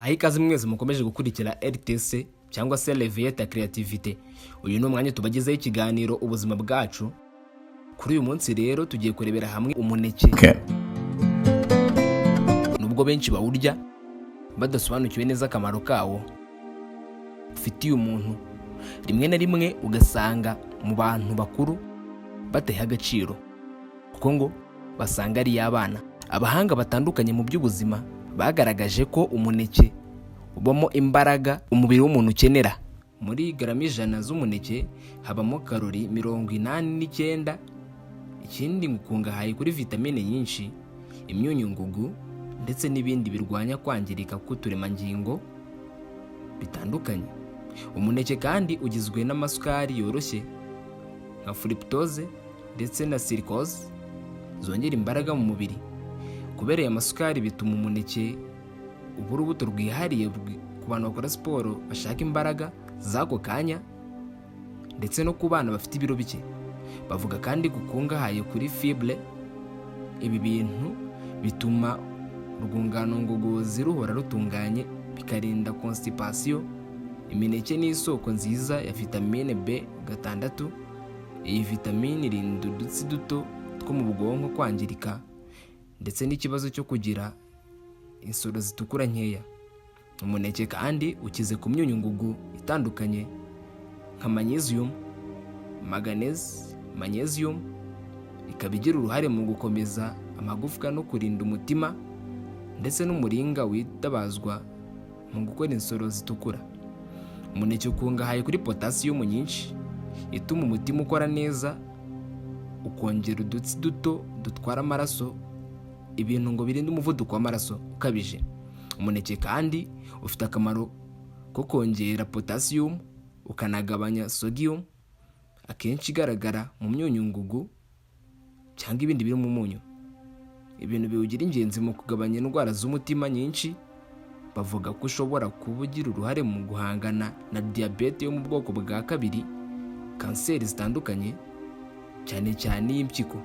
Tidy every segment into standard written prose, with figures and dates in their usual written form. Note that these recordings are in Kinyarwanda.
Aho ikaze mwese mukomeje gukurikira RTC cyangwa se Réveil ta Créativité. Uyu ni umwanya tubagezaho ikiganiro Ubuzima Bwacu. Kuri uyu munsi rero tugiye kurebera hamwe umuneke. Nubwo benshi bawurya badasobanukiwe neza akamaro kawo ufitiye umuntu, rimwe na rimwe ugasanga mu bantu bakuru batayiha agaciro kuko ngo basanga ari iy'abana. Abahanga batandukanye mu by'ubuzima bagaragaje ko umuneke ubamo imbaraga umubiri w'umuntu ukenera. Muri garama 100 z'umuneke habamo karori 89. Ikindi, ngo ukungahaye kuri vitamine nyinshi, imyunyungugu ndetse n'ibindi birwanya kwangirika k'uturemangingo bitandukanye. Umuneke kandi ugizwe n'amasukari yoroshye nka fructose ndetse na sucrose zongera imbaraga mu mubiri. Kubera aya masukari, bituma umuneke uba urubuto rwihariye ku bantu bakora siporo bashaka imbaraga z'ako kanya, ndetse no ku bana bafite ibiro bike. Bavuga kandi gukungahaye kuri fibre. Ibi bintu bituma urwungano ngogozi ruhora rutunganye, bikarinda constipation. Imineke ni isoko nziza ya vitamine B6. Iyi vitamine irinda udutsi duto two mu bwonko kwangirika ndetse n'ikibazo cyo kugira insoro zitukura nkeya. Umuneke kandi ukize ku myunyungugu itandukanye nka magnesium, manganese, magnesium ikaba igira uruhare mu gukomeza amagufwa no kurinda umutima, ndetse n'umuringa witabazwa mu gukora insoro zitukura. Umuneke ukungahaye kuri potasiyumu nyinshi ituma umutima ukora neza, ukongera udutsi duto dutwara amaraso, ibintu ngo birinde umuvuduko w'amaraso ukabije. Umuneke kandi ufite akamaro ko kongera potasiyumu, ukanagabanya sodium akenshi igaragara mu myunyungugu cyangwa ibindi biri mu munyu, ibintu biwugira ingenzi mu kugabanya indwara z'umutima nyinshi. Bavuga ko ushobora kuba ugira uruhare mu guhangana na diyabete yo mu bwoko bwa kabiri, kanseri zitandukanye, cyane cyane iy'impyiko.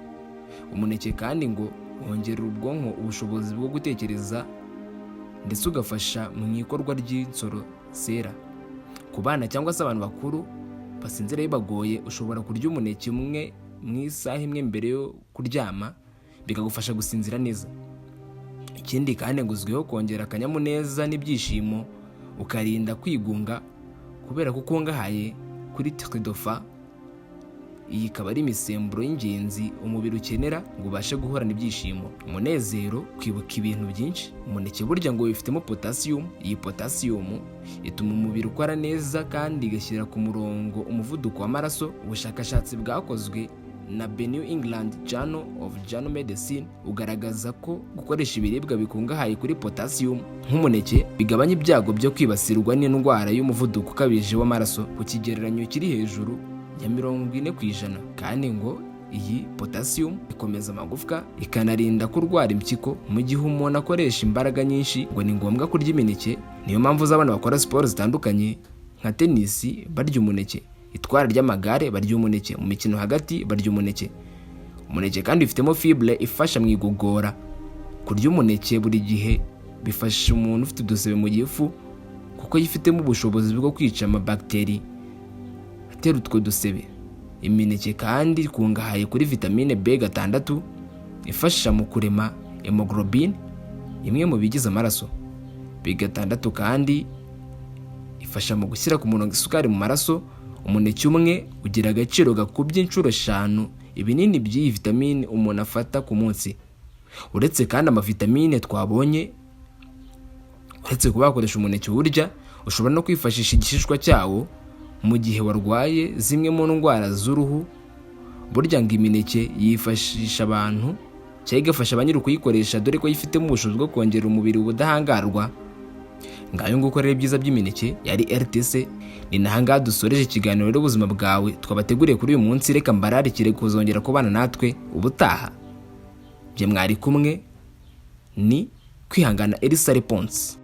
Umuneke kandi ngo wongerera ubwonko ubushobozi bwo gutekereza, ndetse ugafasha mu ikorwa ry'insoro zera. Ku bana cyangwa se abantu bakuru basinzira bibagoye, ushobora kurya umuneke umwe mu isaha imwe mbere yo kuryama, bikagufasha gusinzira neza. Ikindi kandi, ngo uzwiho kongera akanyamuneza n'ibyishimo, ukarinda kwigunga kubera ko ukungahaye kuri tryptophan. Iyi ikaba ari imisemburo y'ingenzi umubiri ukenera ngo ubashe guhorana ibyishimo, umunezero, kwibuka ibintu byinshi. Umuneke burya ngo wifitemo potasiyumu. Iyi potasiyumu ituma umubiri ukora neza kandi igashyira ku murongo umuvuduko w'amaraso. Ubushakashatsi bwakozwe na The New England Journal of Journal Medicine ugaragaza ko gukoresha ibiribwa bikungahaye kuri potasiyumu nk'umuneke bigabanya ibyago byo kwibasirwa n'indwara y'umuvuduko ukabije w'amaraso ku kigereranyo kiri hejuru ya 40%. Kandi ngo iyi potasiyumu ikomeza amagufwa, ikanarinda kurwara impyiko. Mu gihe umuntu akoresha imbaraga nyinshi, ngo ni ngombwa kurya imineke. Niyo mpamvu z'abana bakora siporo zitandukanye nka tenisi barya umuneke, itwara ry'amagare barya umuneke, mu mikino hagati barya umuneke. Umuneke kandi ufitemo fibre ifasha mu igogora. Kurya umuneke buri gihe bifasha umuntu ufite udusebe mu gifu, kuko yifitemo ubushobozi bwo kwica amabagiteri atera utwo dusebe. Imineke kandi ikungahaye kuri vitamine B6 ifasha mu kurema hemoglobine, imwe mu bigize amaraso. B6 kandi ifasha mu gushyira ku murongo isukari mu maraso. Umuneke umwe ugira agaciro gakubye inshuro eshanu ibinini by'iyi vitamine umuntu afata ku munsi. Uretse kandi amavitamine twabonye, uretse kuba wakoresha umuneke uwurya, ushobora no kwifashisha igishishwa cyawo mu gihe warwaye zimwe mu ndwara z'uruhu. Burya ngo imineke yifashisha abantu cyangwa igafasha ba nyiri kuyikoresha, dore ko yifitemo ubushobozi bwo kongera umubiri ubudahangarwa. Ngayo nguko rero ibyiza by'imineke. Yari RTC, ni nahangaha dusoreje ikiganiro rero Ubuzima Bwawe twabateguriye kuri uyu munsi. Reka mbararikire kuzongera kubana natwe ubutaha. Bye, mwari kumwe ni Kwihangana Elisa Reponse.